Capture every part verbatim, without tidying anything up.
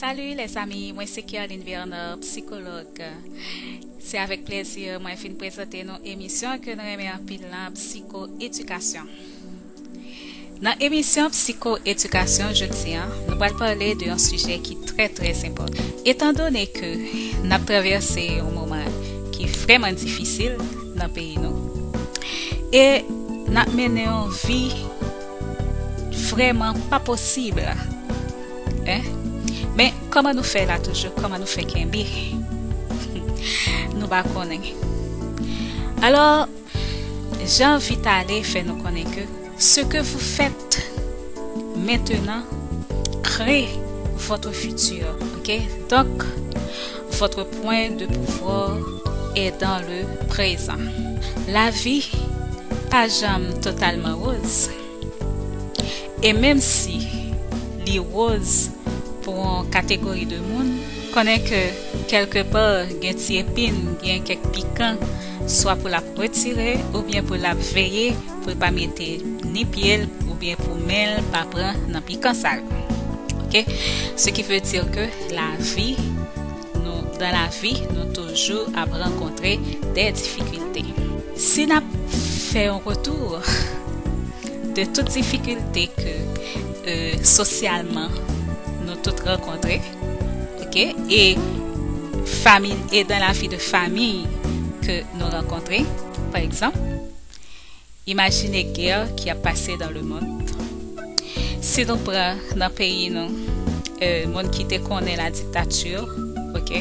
Salut les amis, mwen se Kerline Bernard, psikològ. Se avèk plezi mwen vin prezante nou emisyon ke nou renmen anpil lan, psiko edikasyon. Nan emisyon psiko edikasyon jodi a, nou pral pale de yon sijè ki trè trè enpòtan. Etandone ke n ap travèse yon moman ki vrèman difisil nan peyi nou, e n ap mennen yon vi vrèman pa posib, en? Men kòman nou fè la toujou? Kòman nou fè kenbe? Nou pa konnen. Alò, Jean Vitale fè nou konnen ke ce que vous faites maintenant crée votre futur, ok? Donc, votre point de pouvoir est dans le présent. Lavi pa janm totalman woz. E menm si li woz pou yon kategori de moun, konnen ke kèlkepa gen ti epin, gen kèk pikan, swa pou l ap retire oubyen pou l ap veye pou l pa mete ni pye l oubyen pou men l pa pran nan pikan sa yo. Ok? Ce qui veut dire que la vie, nous, dans la vie, nous toujours ap rencontrer des difficultés. Si n ap fè yon retou de tout difikilte ke, euh, sosyalman nou tout rankontre, ok, e fami, e dans la vie de famille ke nou rankontre, pa egzanp, imajine gè ki ap pase dans le monde. Si nou pran nan peyi nou, euh, moun ki te konnen la diktati, ok,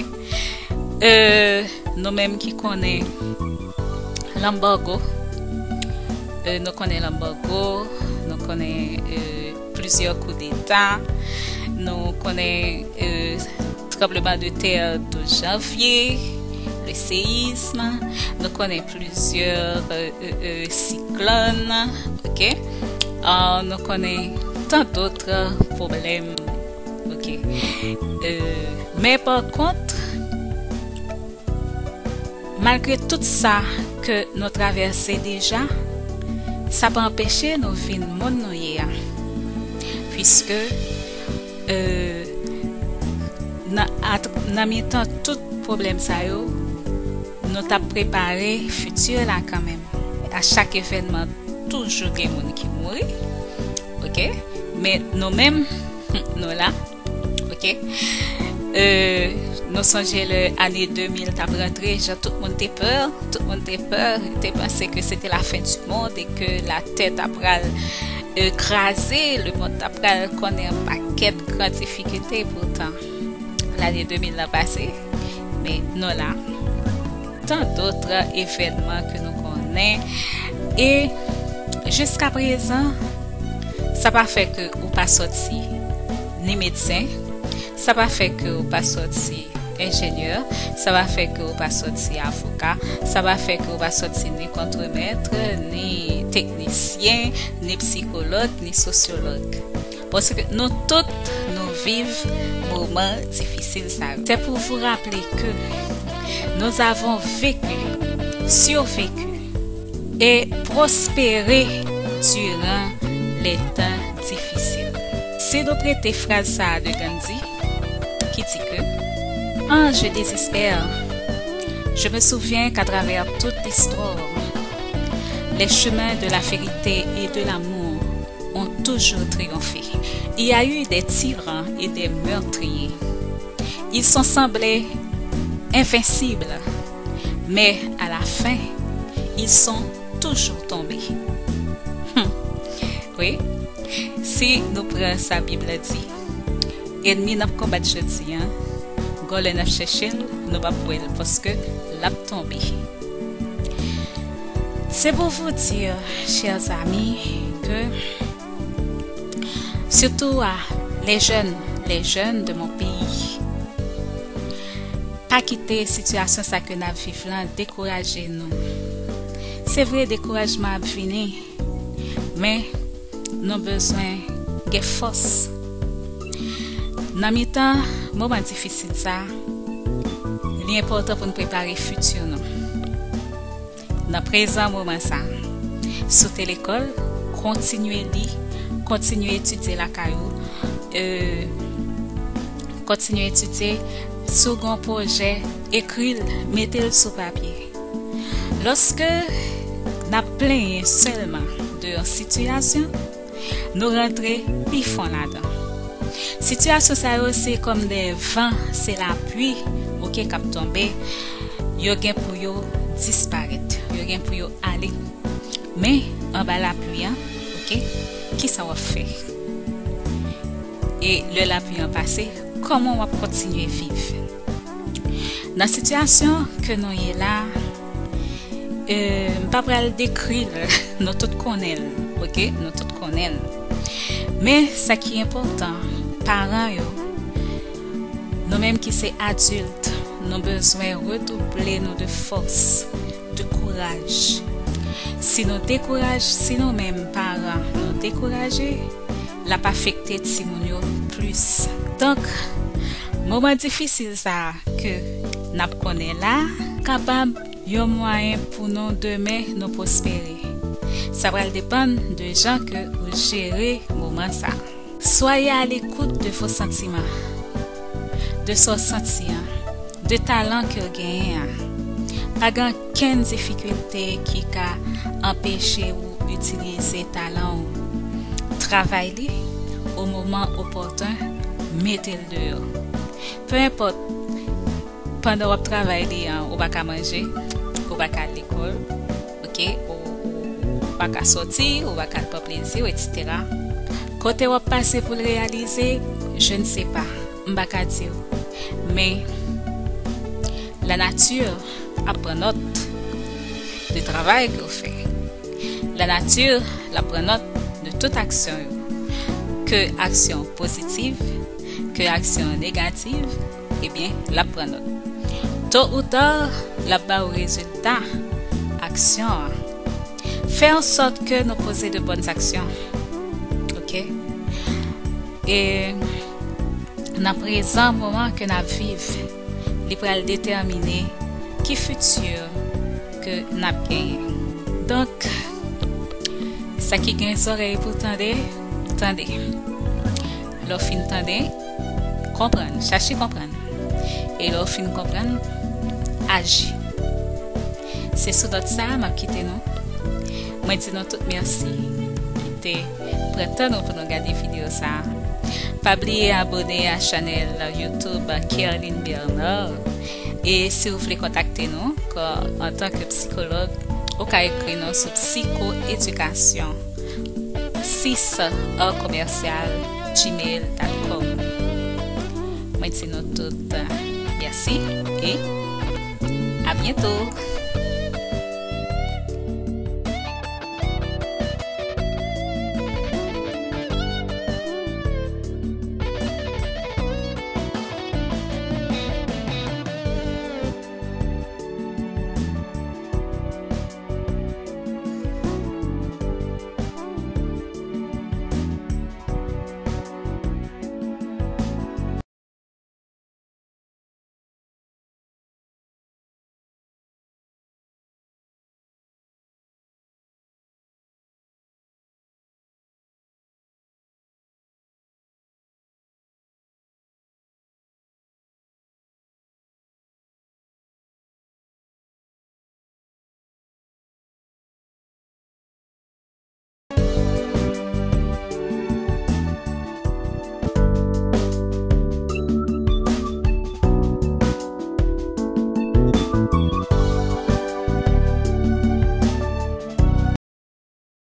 euh, nou menm ki konnen lanbago, euh, nou konnen lanbago, nou konnen, euh, plizyè koudeta, nou konnen, euh, tranbleman de tè douz janvye, le séisme, nou konnen plizyè, euh, euh, euh, siklòn, ok? Ah, nou konnen tant d'autres problèmes, ok? Euh, men pa kont, malgre tout sa ke nou travèse deja, sa pa anpeche nou vin moun nou ye a. Puiske, euh, nan, at, nan mitan tout pwoblèm sa yo, nou t ap prepare fiti la kanmenm. A chak evènman, toujou gen moun ki mouri. Ok? Men nou menm, nou la. Ok? Euh, nou sonje lè ane de mil t ap rantre, jan tout moun te pè, tout moun te pè, te panse ke se te la fen di mond e ke latè ta pral, euh, kraze, lemonn ta pral konnen yon pakèt gran difikilte. Poutan, lane de mil lan pase, men nou la. Tant d'autres evènman ke nou konnen. E jiska prezan, sa pa fè ke ou pa sòti ni medsen, sa pa fè ke ou pa sòti enjenyè, sa pa fè ke ou pa sòti avoka, sa pa fè ke ou pa sòti ni kontremèt, ni teknisyen, ni psikològ, ni sosyològ. Paske nou tout, nou viv moman difisil sa yo. C'est pour vous rappeler que nous avons vécu, survécu et prospéré durant les temps difficiles. Si nou prete fraz sa a de Gandhi, ki di ke, quand je désespère, je me souviens qu'à travers toute l'histoire, les chemins de la vérité et de l'amour ont toujours triomphé. Il y a eu des tyrans et des meurtriers. Ils sont semblés invincibles, mais à la fin, ils sont toujours tombés. Hmm. Wi, si nou pran sa Bib la di, enmi n ap konbat jodi a, gon lè n ap chèche l, nou p ap wè l, paske l ap tonbe. C'est pour vous dire, chers amis, que surtout à les jeunes, les jeunes de mon pays, pa kite sitiyasyon sa ke n ap viv lan dekouraje nou. Se vre, dekourajman ap vini, men nou bezwen gen fòs. Nan mitan moman difisil sa, li enpòtan pou n prepare fiti nou. Nan prezan moman sa, si w te lekòl, kontinye li, kontinye etidye lakay ou, euh, Kontinye etidye, si w gen yon pwojè, ekri l, mete l sou papye. Lòske n ap plenyen sèlman de yon sitiyasyon, nou rantre pi fon ladan. Sitiyasyon sa yo se kòm de van, se lapli, oke, k ap tonbe. Yo gen pou yo disparèt, yo gen pou yo ale. Men, anba lapli an, oke, kisa w ap fè? E lè lapli an pase, kòman w ap kontinye viv? Nan sitiyasyon ke nou ye la, e, m pa pral dekri l, nou tout konnen l, oke? Nou tout konnen l. Men, sa ki enpòtan, paran yo, nou menm ki se adilt, nou bezwen redouble nou de fòs, de kouraj. Si nou dekouraj, si nou menm paran, nou dekouraje, l ap afekte timoun yo plis. Donk, moman difisil sa a ke n ap konnen la, kapab yon mwayen pou nou demen nou pwospere. Sa pral depann de jan ke ou jere moman sa a. Soyez à l'écoute de vos sentiments, de sa w santi an, de talan ke w genyen an. Pa gen okenn difikilte ki ka anpeche ou itilize talan w. Travay li, o moman opòten, mete l deyò. Peu importe, pandan w ap travay li an, ou pa ka manje, ou pa ka al lekòl, oke? Ou, ou, ou pa ka sòti, ou pa ka al pran plezi w, etsetera. Kote w ap pase pou l reyalize, je ne sais pas, m pa ka di w. Men, la nature ap pran nòt de travay ke w fè. La nature, l ap pran nòt de tout aksyon yo. Ke aksyon pozitiv, ke aksyon negativ, ebyen, l ap pran nòt. Tôt ou tard, l ap ba w rezilta aksyon an. Fè an sòt ke nou poze de bonnes actions. Oke? E nan prezan moman ke n ap viv, li pral detèmine ki fiti ke n ap genyen. Donk, sa ki gen zòrèy pou tande, tande. Lè w fin tande, konprann, chache konprann. E lè w fin konprann, aji. Se sou nòt sa a m ap kite nou. Mwen di nou tout mèsi ki te pran tan nou pou nou gade videyo sa a. Pa bliye abòne a chanèl YouTube Kerline Bernard. E si w vle kontakte nou, kon, antanke psikològ, ou ka ekri nou sou psikoedikasyon sis a commercial gmail dot com. Mwen di nou tout, euh, mèsi e a byento!